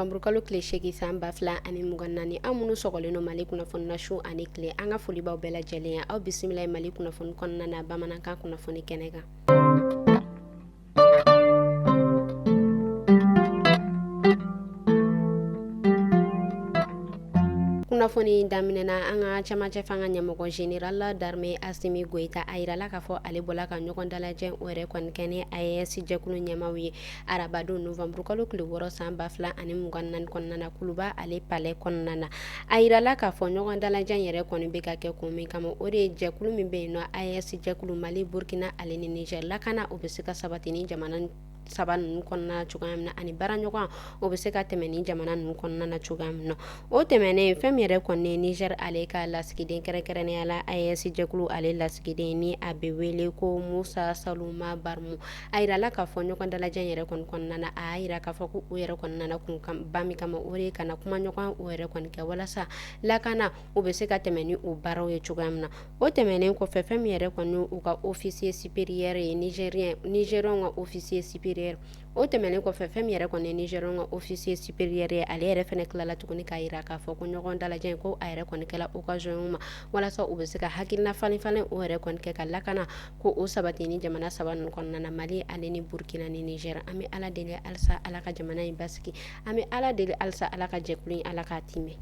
Novanburukalo tile 8 san 2024, aw minnu sɔgɔlen don Mali kunnafoni na su ani tile, an ka foli b'aw bɛɛ lajɛlen ye. Aw bisimila ye Mali kunnafoni kɔnɔna na bamanankan kunnafoni kɛnɛ kan. Kunnafoni daminɛna an ka cɛmancɛ fanga ɲɛmɔgɔ général d'armée Asimi Goyita, a yirala k'a fɔ ale bɔla ka ɲɔgɔn dalajɛ o yɛrɛ kɔni kɛ ni AES jɛkulu ɲɛmaaw ye arabadon novanburukalo tile 6 san 2024 kɔnɔna na, Kuluba ale palais kɔnɔna na. A yirala k'a fɔ ɲɔgɔn dalajɛ yɛrɛ kɔni bɛ ka kɛ kun min kama, o de ye jɛkulu min bɛ yen nɔ AES jɛkulu, Mali, Burkina ale ni Niger, lakana o bɛ se ka sabati ni jamana saba ninnu kɔnɔna cogoya min na, ani baaraɲɔgɔn o bɛ se ka tɛmɛ ni jamana ninnu kɔnɔna na cogoya min na. O tɛmɛnen, fɛn min yɛrɛ kɔni ye Niger ale ka lasigiden, kɛrɛnkɛrɛnnenya la AES jɛkulu ale lasigiden, ni a bɛ wele ko Musa Saluma Barmu, a yirala k'a fɔ ɲɔgɔn dalajɛ yɛrɛ kɔni kɔnɔna na, a y'a yira k'a fɔ ko u yɛrɛ kɔni nana kunba min kama, o de ye ka na kuma ɲɔgɔn o yɛrɛ kɔni kɛ walasa lakana o bɛ se ka tɛmɛ ni o baaraw ye cogoya min na. O tɛmɛnen kɔfɛ, fɛn min yɛrɛ kɔni u ka officier supérieur ye nigérien, nigérienw ka officier supérieur, o tɛmɛnen kɔfɛ, fɛn min yɛrɛ kɔni ye nigérienw ka officier supérieur ye, ale yɛrɛ fɛnɛ tilala tuguni k'a yira k'a fɔ ko ɲɔgɔn dalajɛ ko a yɛrɛ kɔni kɛla occasion ma walasa u bɛ se ka hakilina falen falen o yɛrɛ kɔni kɛ ka lakana ko o sabati ni jamana saba ninnu kɔnɔna na, Mali ale ni Burkina ni Niger. An bɛ Ala deli halisa Ala ka jamana in basigi, an bɛ Ala deli halisa Ala ka jɛkulu in Ala k'a timɛ.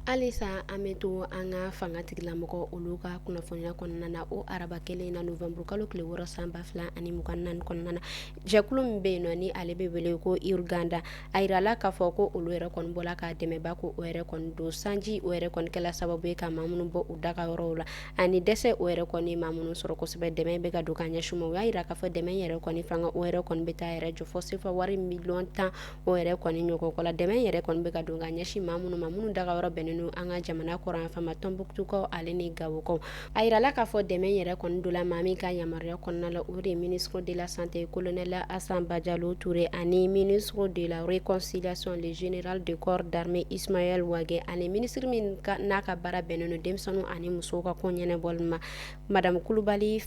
Halisa an bɛ to an ka fanga tigilamɔgɔ olu ka kunnafoniya kɔnɔna na. O araba kelen na, novembre kalo tile 6 san 2024 kɔnɔna na, jɛkulu min bɛ yen nɔ ni ale bɛ wele ko Urgenda, a yirala k'a fɔ ko olu yɛrɛ kɔni bɔla ka dɛmɛba ko o yɛrɛ kɔni don. Sanji o yɛrɛ kɔni kɛla sababu ye ka maa minnu bɔ u daga yɔrɔw la, ani dɛsɛ o yɛrɛ kɔni maa minnu sɔrɔ kosɛbɛ, dɛmɛ bɛ ka don ka ɲɛsin ma. U y'a yira k'a fɔ dɛmɛ yɛrɛ kɔni fanga o yɛrɛ kɔni bɛ taa yɛrɛ jɔ fɔ sefa wari miliyɔn 10 o yɛrɛ kɔni ɲɔgɔn kɔ la. Dɛmɛ yɛrɛ kɔni bɛ ka don ka ɲɛsin maa minnu ma, minnu daga yɔrɔ bɛnnen don an ka jamana kɔrɔnyanfan ma, Tɔnbukutukaw ale ni Gawokaw. A yirala k'a fɔ dɛmɛ yɛrɛ kɔni donna maa min ka yamaruya kɔnɔna la, o de ye ministre de la santé colonel Asan Bajalo Ture, ani ministre de la réconciliation le général de corps d'armée Ismaël Wagué, ani ministre min n'a ka baara bɛnnen don denmisɛnninw ani musow ka ko ɲɛnabɔli ma, madame Kulubali,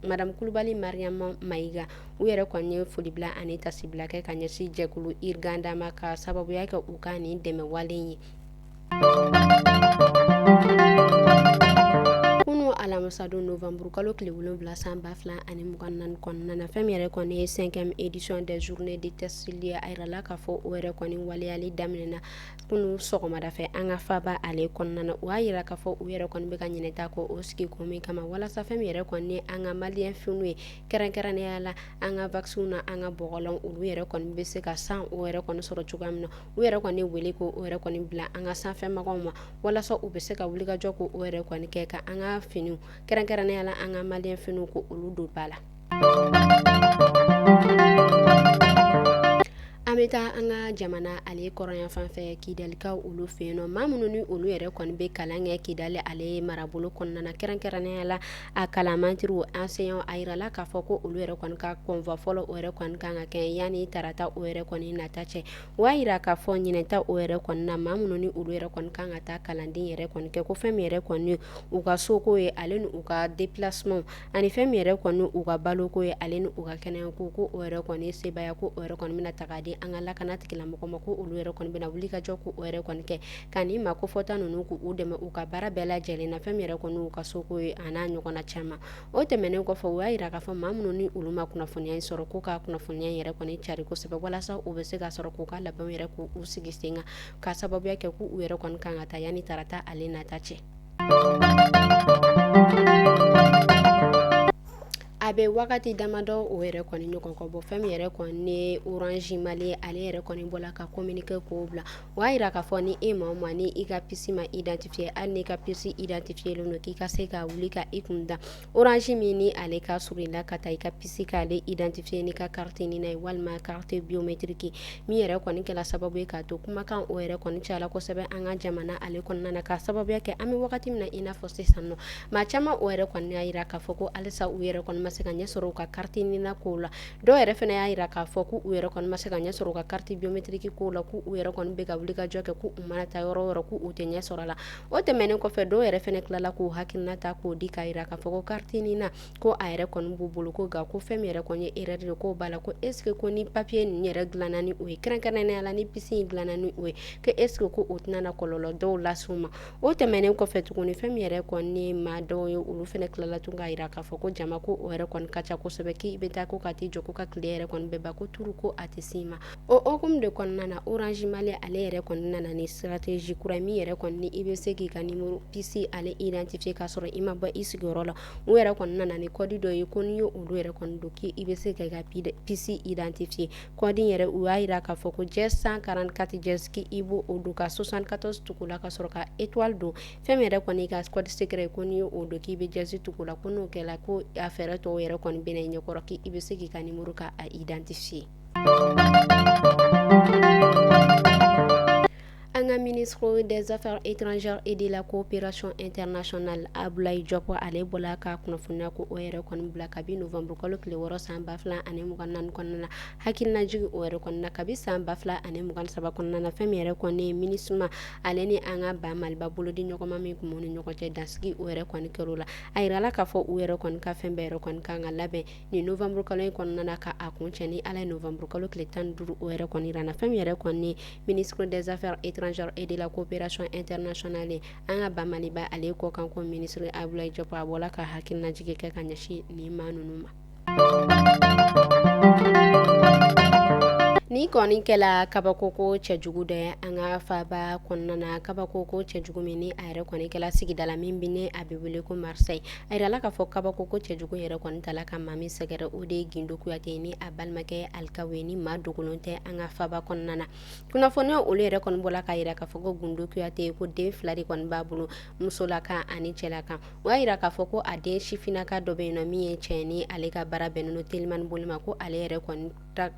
madame Kulubali Mariama Mayiga. U yɛrɛ kɔni ye folibila ani tasibila kɛ ka ɲɛsin jɛkulu Urgenda ma ka sababuya kɛ u ka nin dɛmɛ wale ye. Kunu alamisadon novembre kalo tile 7 san 2024 kɔnɔna na, fɛn min yɛrɛ kɔni ye cinquième édition des journées du textile ye, a yirala k'a fɔ o yɛrɛ kɔni waleyali daminɛna kunu sɔgɔmada fɛ an ka faba ale kɔnɔna na. U y'a yira k'a fɔ u yɛrɛ kɔni bɛ ka ɲinɛta ko o sigi kun min kama, walasa fɛn min yɛrɛ kɔni ye an ka malien finiw ye, kɛrɛnkɛrɛnnenya la an ka waxw na an ka bɔgɔlanw, olu yɛrɛ kɔni bɛ se ka san o yɛrɛ kɔni sɔrɔ cogoya min na. U yɛrɛ kɔni wele ko o yɛrɛ kɔni bila an ka sanfɛmɔgɔw ma walasa u bɛ se ka wulikajɔ ko o yɛrɛ kɔni kɛ ka an ka finiw, kɛrɛnkɛrɛnnenya la an ka malien finiw, ko olu don ba la. An bɛ taa an ka jamana ale kɔrɔnyanfan fɛ, Kidalikaw olu fɛ yen nɔ, maa minnu ni olu yɛrɛ kɔni bɛ kalan kɛ Kidali ale marabolo kɔnɔna na, kɛrɛnkɛrɛnnenya la a kalanmantiriw enseignants, a yirala k'a fɔ ko olu yɛrɛ kɔni ka convoi fɔlɔ o yɛrɛ kɔni kan ka kɛ yanni tarata o yɛrɛ kɔni nata cɛ. O y'a yira k'a fɔ ɲinɛta o yɛrɛ kɔni na, maa minnu ni olu yɛrɛ kɔni kan ka taa kalanden yɛrɛ kɔni kɛ, ko fɛn min yɛrɛ kɔni u ka soko ye ale ni u ka déplacement, ani fɛn min yɛrɛ kɔni u ka baloko ye ale ni u ka kɛnɛya ko, ko o yɛrɛ kɔni sebaaya ko o yɛrɛ kɔni bɛna ta k'a di an ka lakana tigilamɔgɔ ma, ko olu yɛrɛ kɔni bɛna wuli ka jɔ ko o yɛrɛ kɔni kɛ ka nin maa kofɔta ninnu k'u dɛmɛ u ka baara bɛɛ lajɛlen na, fɛn min yɛrɛ kɔni u ka soko ye a n'a ɲɔgɔnna caman. O tɛmɛnen kɔfɛ, u y'a yira k'a fɔ maa minnu ni olu ma kunnafoniya in sɔrɔ, k'u ka kunnafoniya in yɛrɛ kɔni cari kosɛbɛ walasa u bɛ se ka sɔrɔ k'u ka labɛnw yɛrɛ k'u sigi sen kan, ka sababuya kɛ k'u yɛrɛ kɔni kan ka taa yanni tarata ale nata cɛ. A bɛ wagati damadɔ o yɛrɛ kɔni ɲɔgɔn kɔ bɔ, fɛn min yɛrɛ kɔni ye Orange Mali, ale yɛrɛ kɔni bɔla ka communiqué k'o bila. O y'a yira k'a fɔ ni e maa o maa ni i ka puce ma identifier, hali n'i ka puce identifier len don, k'i ka se ka wuli ka i kun da Orange min ni ale ka surun i la ka taa i ka puce k'ale identifier n'i ka carte NINA ye walima carte biométrique, min yɛrɛ kɔni kɛla sababu ye k'a to kumakan o yɛrɛ kɔni cayala kosɛbɛ an ka jamana ale kɔnɔna na, ka sababuya kɛ an bɛ wagati min na i n'a fɔ sisan nɔ, maa caman o yɛrɛ kɔni y'a yira k'a fɔ ko halisa u yɛrɛ kɔni ma se se ka ɲɛ sɔrɔ u ka carte NINA ko la. Dɔw yɛrɛ fana y'a jira k'a fɔ k'u yɛrɛ kɔni ma se ka ɲɛ sɔrɔ u ka carte biométrique ko la, k'u yɛrɛ kɔni bɛ ka wulikajɔ kɛ, k'u mana taa yɔrɔ o yɔrɔ k'u tɛ ɲɛ sɔrɔ a la. O tɛmɛnen kɔfɛ, dɔw yɛrɛ fana tilala k'u hakilina ta k'o di k'a jira k'a fɔ ko carte NINA ko a yɛrɛ kɔni b'u bolo, ko nka ko fɛn min yɛrɛ kɔni ye erreur ye k'o b'a la, ko est ce que ko ni papier ninnu yɛrɛ dilanna ni o ye, kɛrɛnkɛrɛnnenya la ni puce in dilanna ni o ye, ko est ce que ko o tɛna na kɔlɔlɔ dɔw lase u ma. O tɛmɛnen kɔfɛ tuguni, fɛn min yɛrɛ kɔni maa dɔw ye, olu fana tilala tun k'a jira k'a fɔ ko jama ko o yɛrɛ kɔni ka ca kosɛbɛ, k'i bɛ taa ko ka t'i jɔ ko ka tile yɛrɛ kɔni bɛɛ ban, ko turu ko a tɛ s'i ma. O hukumu de kɔnɔna na, Orange Mali ale yɛrɛ kɔni nana ni stratégie kura min yɛrɛ kɔni ni i bɛ se k'i ka numéro puce ale identifier k'a sɔrɔ i ma bɔ i sigiyɔrɔ la. U yɛrɛ kɔni nana ni code dɔ ye ko n'i ye olu yɛrɛ kɔni don, k'i bɛ se k'i ka puce identifier. Code yɛrɛ, u y'a jira k'a fɔ ko dièse 144 dièse, k'i b'o don ka 74 tugu la ka sɔrɔ ka étoile don. Fɛn min yɛrɛ kɔni i ka code secret, ko n'i y'o don, k'i bɛ dièse tugu la, ko n'o kɛra, ko a fɛɛrɛ tɔw yɛrɛ kɔni bɛna i ɲɛkɔrɔ, k'i bɛ se k'i ka numéro ka a identifier. An ka ministre des Affaires étrangères et de la coopération internationale Abdoulaye Diop, ale bɔla ka kunnafoniya ko o yɛrɛ kɔni bila kabi novembre kalo tile 6 san 2024 kɔnɔna na. Hakilinajigin o yɛrɛ kɔni na, kabi san 2023 kɔnɔna na, fɛn min yɛrɛ kɔni ye MINUSMA ale ni an ka ba Maliba bolodi ɲɔgɔnma min tun b'u ni ɲɔgɔn cɛ, dansigi o yɛrɛ kɔni kɛr'o la. A yirala k'a fɔ u yɛrɛ kɔni ka fɛn bɛɛ yɛrɛ kɔni kan ka labɛn nin novembre kalo in kɔnɔna na ka a kuncɛ ni Ala ye novembre kalo tile 15 o yɛrɛ kɔni yira. Fɛn min yɛrɛ kɔni ministre des Affaires étrangères et de la coopération internationale, an ka ba Maliba ale kɔkan ko ministre Abdoulaye Diop, a bɔla ka hakilinajigin kɛ ka ɲɛsin nin maa ninnu ma. Ni kɔni kɛla kabako ko cɛjugu dɔ ye an ka faaba kɔnɔna na, kabako ko cɛjugu min ni a yɛrɛ kɔni kɛla sigida la min bɛ ne a bɛ wele ko Marseille. A yirala k'a fɔ kabako ko cɛjugu yɛrɛ kɔni tala ka maa min sɛgɛrɛ, o de ye Gindo Kuyate ni a balimakɛ Alikaw ye, ni maa dogolen tɛ an ka faaba kɔnɔna na. Kunnafoniya olu yɛrɛ kɔni bɔla k'a yira k'a fɔ ko Gindo Kuyate, ko den fila de kɔni b'a bolo, musolaka ani cɛlaka. O y'a yira k'a fɔ ko a den sifinnaka dɔ bɛ yen nɔ min ye cɛ ni ale ka baara bɛnnen don telimani boli ma, ko ale yɛrɛ kɔni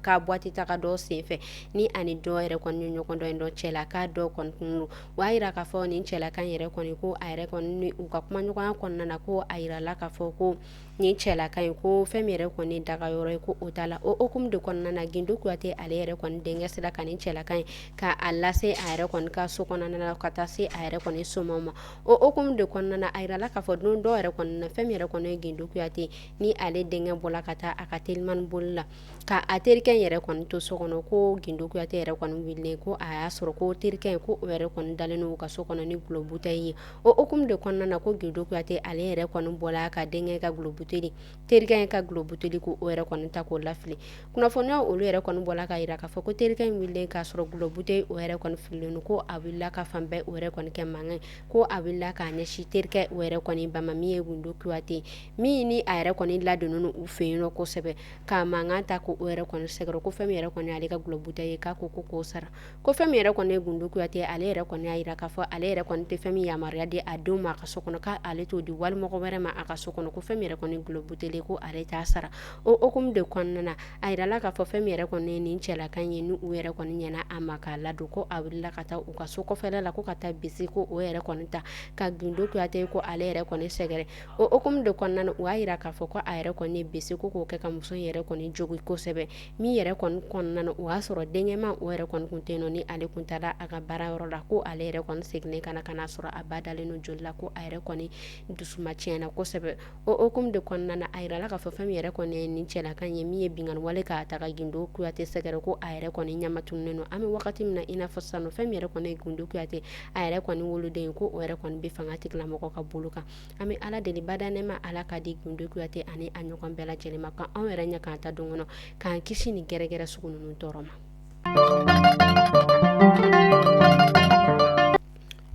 ka boîte taga dɔ senfɛ ni ani dɔ yɛrɛ kɔni ye ɲɔgɔn dɔn yen dɔ, cɛlaka dɔ kɔni kun don. O y'a yira k'a fɔ nin cɛlaka yɛrɛ kɔni, ko a yɛrɛ kɔni ni u ka kumaɲɔgɔnya kɔnɔna na, ko a yirala k'a fɔ ko nin cɛlaka in, ko fɛn min yɛrɛ kɔni daga yɔrɔ ye, ko o t'a la. O hukumu de kɔnɔna na, Gindo Kuyate ale yɛrɛ kɔni denkɛ sera ka nin cɛlaka in ka a lase a yɛrɛ kɔni ka so kɔnɔna na ka taa se a yɛrɛ kɔni somaw ma. O hukumu de kɔnɔna na, a yirala k'a fɔ don dɔw yɛrɛ kɔni na, fɛn min yɛrɛ kɔni ye Gindo Kuyate ni ale denkɛ bɔla ka taa a ka telimani boli la ka a terikɛ in yɛrɛ kɔni to so kɔnɔ, ko Gindo Kuyate yɛrɛ kɔni wulilen, ko a y'a sɔrɔ ko terikɛ in, ko o yɛrɛ kɔni dalen don u ka so kɔnɔ ni dɔlɔ bouteille ye. O hukumu de kɔnɔna na, ko Gindo Kuyate ale yɛrɛ kɔni bɔla ka denkɛ ka dɔlɔ bouteille, terikɛ in ka dɔlɔ bouteille, ko o yɛrɛ kɔni ta k'o lafili. Kunnafoniya olu yɛrɛ kɔni bɔla k'a yira k'a fɔ ko terikɛ in wulilen k'a sɔrɔ dɔlɔ bouteille o yɛrɛ kɔni fililen don, ko a wulila ka fan bɛɛ o yɛrɛ kɔni kɛ mankan, ko a wulila k'a ɲɛsin terikɛ o yɛrɛ kɔni ba ma min ye Gindo Kuyate, min ni a yɛrɛ kɔni ladonnen don u fɛ yen nɔ kosɛbɛ, ka mankan ta ko o yɛrɛ kɔni sɛgɛrɛ, ko fɛn min yɛrɛ kɔni ale ka dɔlɔ bouteille ye, k'a ko k'o sara. Ko fɛn min yɛrɛ kɔni ye Gindo Kuyate, ale yɛrɛ kɔni y'a yira k'a fɔ ale yɛrɛ kɔni tɛ fɛn min yamaruya di a denw ma a ka so kɔnɔ, k'ale t'o di walimɔgɔ wɛrɛ ma a ka so kɔnɔ, ko fɛn min yɛrɛ kɔni dɔlɔ bouteille, ko ale t'a sara. O hukumu de kɔnɔna na, a yirala k'a fɔ fɛn min yɛrɛ kɔni ye nin cɛlaka ye, ni u yɛrɛ kɔni ɲɛna a ma k'a ladon, ko a wulila ka taa u ka so kɔfɛla la ko ka taa bese ko o yɛrɛ kɔni ta ka Gindo Kuyate ko ale yɛrɛ kɔni sɛgɛrɛ. O hukumu de kɔnɔna na, u y'a yira k'a fɔ ko a yɛrɛ kɔni ye bese ko k'o kɛ ka muso in yɛrɛ kɔni jogin kosɛbɛ, min yɛrɛ kɔni kɔnɔna na, o y'a sɔrɔ denkɛma o yɛrɛ kɔni kun tɛ yen nɔ, ni ale kun taara a ka baara yɔrɔ la. Ko ale yɛrɛ kɔni seginnen ka na ka n'a sɔrɔ a ba dalen don joli la, ko a yɛrɛ kɔni dusuma tiɲɛna kosɛbɛ. O hukumu de kɔnɔna na, a yirala k'a fɔ fɛn min yɛrɛ kɔni ye nin cɛlaka ye min ye binkanni wale k'a ta ka Gindo Kuyate sɛgɛrɛ, ko a yɛrɛ kɔni ɲama tununnen don. An bɛ wagati min na i n'a fɔ sisan nɔ, fɛn min yɛrɛ kɔni ye Gindo Kuyate a yɛrɛ kɔni woloden, ko o yɛrɛ kɔni bɛ fanga tigilamɔgɔ ka bolo kan. An bɛ Ala deli bada nɛɛma, Ala ka di Gindo Kuyate ani a ɲɔgɔn bɛɛ lajɛlen ma, ka anw yɛrɛ ɲɛ k'an ta don kɔnɔ, k'an kisi nin gɛrɛgɛrɛ sugu ninnu tɔɔrɔ ma.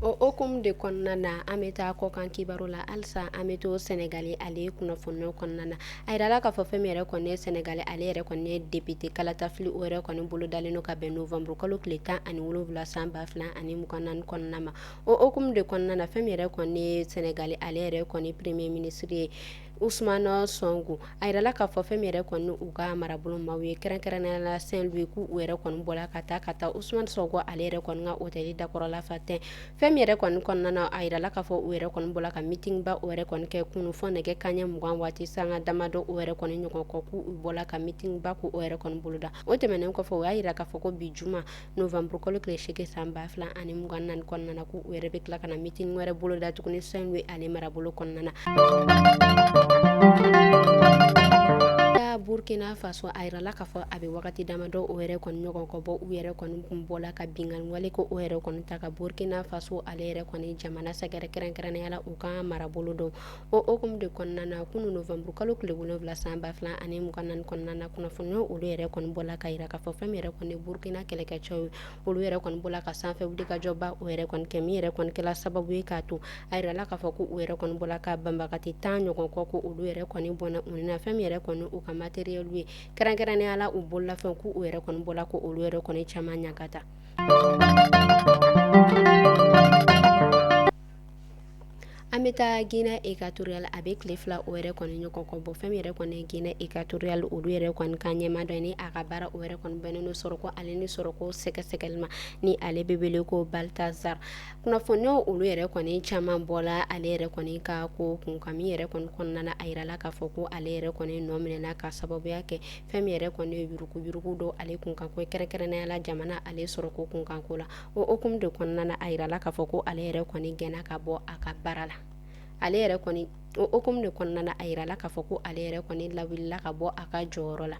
O hukumu de kɔnɔna na, an bɛ taa kɔkan kibaru la. Halisa an bɛ to Sɛnɛgali ale kunnafoniyaw kɔnɔna na. A yirala k'a fɔ fɛn min yɛrɛ kɔni ye Sɛnɛgali ale yɛrɛ kɔni ye député kalatafili o yɛrɛ kɔni bolodalen don ka bɛn novembre kalo tile 17 san 2024 kɔnɔna ma. O hukumu de kɔnɔna na, fɛn min yɛrɛ kɔni ye Sɛnɛgali ale yɛrɛ kɔni premier ministre ye Ousmane Sonko. A yirala k'a fɔ fɛn min yɛrɛ kɔni u ka marabolo maaw ye, kɛrɛnkɛrɛnnenya la Saint-Louis, k'u yɛrɛ kɔni bɔla ka taa Ousmane Sonko ale yɛrɛ kɔni ka hôtel dakɔrɔla fa tɛ. Fɛn min yɛrɛ kɔni kɔnɔna na, a yirala k'a fɔ u yɛrɛ kɔni bɔla ka meeting ba o yɛrɛ kɔni kɛ kunun fɔ nɛgɛ kanɲɛ 20 waati sanga damadɔ o yɛrɛ kɔni ɲɔgɔn kɔ, k'u bɔla ka meeting ba k'o yɛrɛ kɔni boloda. O tɛmɛnen kɔfɛ, u y'a yira k'a fɔ ko bi juma novembre kalo tile 8 san 2024 kɔnɔna na, k'u yɛrɛ bɛ tila ka na meeting wɛrɛ boloda tuguni Saint-Louis ale marabolo kɔnɔna na. Burkina Faso, a yirala k'a fɔ a bɛ wagati damadɔ o yɛrɛ kɔni ɲɔgɔn kɔ bɔ, u yɛrɛ kɔni kun bɔla ka binkanni wale ko o yɛrɛ kɔni ta ka Burkina Faso ale yɛrɛ kɔni jamana sɛgɛrɛ, kɛrɛnkɛrɛnnenya la u ka marabolo dɔn. O hukumu de kɔnɔna na, kunun novembre kalo tile 7 san 2024 kɔnɔna na, kunnafoniyaw olu yɛrɛ kɔni bɔla ka yira k'a fɔ fɛn min yɛrɛ kɔni Burkina kɛlɛkɛcɛw ye, olu yɛrɛ kɔni bɔla ka sanfɛ wulikajɔba o yɛrɛ kɔni kɛ, min yɛrɛ kɔni kɛla sababu ye k'a to a yirala k'a fɔ ko u yɛrɛ kɔni bɔla ka banbagati 10 ɲɔgɔn kɔ, ko olu yɛrɛ kɔni bɔnna u na fɛn min yɛrɛ kɔni u ka matériel ye, kɛrɛnkɛrɛnnenya la u bololafɛn, k'u yɛrɛ kɔni bɔla ko olu yɛrɛ kɔni caman ɲagata. An bɛ taa Guinée équatoriale. A bɛ tile 2 o yɛrɛ kɔni ɲɔgɔn kɔ bɔ, fɛn min yɛrɛ kɔni Guinée équatoriale olu yɛrɛ kɔni ka ɲɛmaa dɔ ni a ka baara o yɛrɛ kɔni bɛnnen don sɔrɔko ale ni sɔrɔko sɛgɛsɛgɛli ma, ni ale bɛ wele ko Baltazar. Kunnafoniyaw olu yɛrɛ kɔni caman bɔla ale yɛrɛ kɔni ka ko kun kan, min yɛrɛ kɔni kɔnɔna na, a yirala k'a fɔ ko ale yɛrɛ kɔni nɔ minɛna ka sababuya kɛ fɛn min yɛrɛ kɔni ye yuruguyurugu don ale kun kan ko, kɛrɛnkɛrɛnnenya la jamana ale sɔrɔko kun kan ko la. O hukumu de kɔnɔna na, a yirala k'a fɔ ko ale yɛrɛ kɔni gɛnna ka bɔ a ka baara la. Ale yɛrɛ kɔni, o hukumu de kɔnɔna na, a yirala k'a fɔ ko ale yɛrɛ kɔni lawulila ka bɔ a ka jɔyɔrɔ la.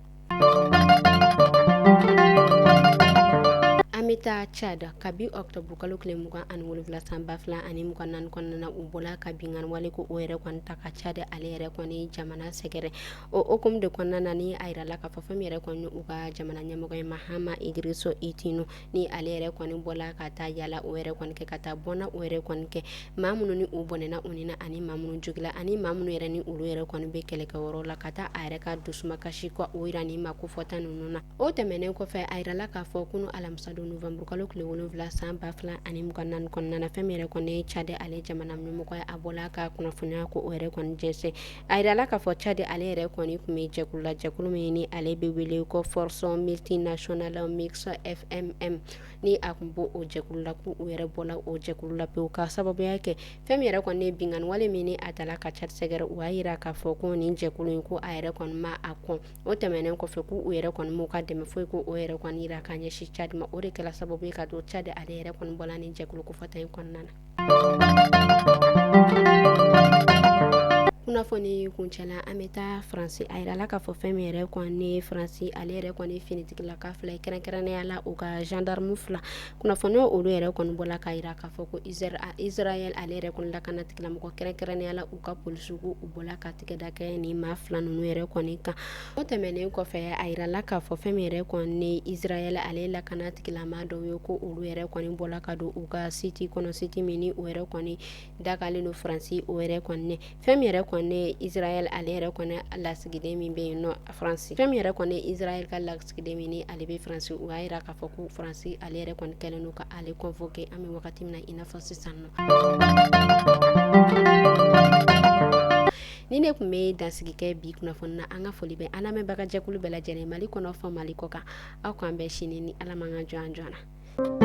An bɛ taa Tchad. Kabi octobre kalo tile 27 san 2024 kɔnɔna na, u bɔla ka binkanni wale ko o yɛrɛ kɔni ta ka Tchad ale yɛrɛ kɔni jamana sɛgɛrɛ. O hukumu de kɔnɔna na, ni a yirala k'a fɔ fɛn min yɛrɛ kɔni u ka jamana ɲɛmɔgɔ ye, Mahamat Idriss Déby, ni ale yɛrɛ kɔni bɔla ka taa yala o yɛrɛ kɔni kɛ, ka taa bɔnna o yɛrɛ kɔni kɛ maa minnu ni u bɔnɛna u ni na, ani maa minnu jogila, ani maa minnu yɛrɛ ni olu yɛrɛ kɔni bɛ kɛlɛkɛyɔrɔ la, ka taa a yɛrɛ ka dusumakasi ka o yira ni maa kofɔta ninnu na. O tɛmɛnen kɔfɛ, a yirala k'a fɔ kunun alamisa don novembre kalo tile 7 san 2024 kɔnɔna na, fɛn min yɛrɛ kɔni Tchad ale jamana ɲɛmɔgɔ ye, a bɔla ka kunnafoniya ko o yɛrɛ kɔni jɛnsɛn. A yirala k'a fɔ Tchad ale yɛrɛ kɔni tun bɛ jɛkulu la, jɛkulu min ni ale bɛ wele ko Force multinationale mixte FMM, ni a tun b'o o jɛkulu la, k'u yɛrɛ bɔla o jɛkulu la pewu ka sababuya kɛ fɛn min yɛrɛ kɔni binkanni wale min ni a tala ka Tchad sɛgɛrɛ. U y'a yira k'a fɔ ko nin jɛkulu in, ko a yɛrɛ kɔni ma a kɔn. O tɛmɛnen kɔfɛ, k'u yɛrɛ kɔni m'u ka dɛmɛ foyi ko o yɛrɛ kɔni yira ka ɲɛsin Tchad ma. O de kɛra sababu ye ka to Tchad ale yɛrɛ kɔni bɔla nin jɛkulu kofɔta in kɔnɔna na. Kunnafoni kuncɛla, an bɛ taa Faransi. A yirala k'a fɔ fɛn min yɛrɛ kɔni Faransi ale yɛrɛ kɔni finitigilaka fila ye, kɛrɛnkɛrɛnnenya la u ka gendarme fila, kunnafoni olu yɛrɛ kɔni bɔla k'a yira k'a fɔ ko Israël ale yɛrɛ kɔni lakana tigilamɔgɔ, kɛrɛnkɛrɛnnenya la u ka polisiw, u bɔla ka tigɛda kɛ nin maa fila ninnu yɛrɛ kɔni kan. O tɛmɛnen kɔfɛ, a yirala k'a fɔ fɛn min yɛrɛ kɔni Israël ale lakana tigilama dɔw ye, ko olu yɛrɛ kɔni bɔla ka don u ka site kɔnɔ, site min ni o yɛrɛ kɔni dagalen don Faransi o yɛrɛ kɔni. Fɛn min yɛrɛ kɔni Israël ale yɛrɛ kɔni lasigiden min bɛ yen nɔ Faransi, fɛn min yɛrɛ kɔni Israël ka lasigiden min ni ale bɛ Faransi, u y'a yira k'a fɔ ko Faransi ale yɛrɛ kɔni kɛlen don ka ale convoquer an bɛ wagati min na i n'a fɔ sisan nɔ. Ni ne tun bɛ dansigi kɛ bi kunnafoni na. An ka foli bɛ an lamɛnbagajɛkulu bɛɛ lajɛlen, Mali kɔnɔ fɔ Mali kɔ kan. Aw k'an bɛn sini ni Ala ma ka jɔn jɔn na.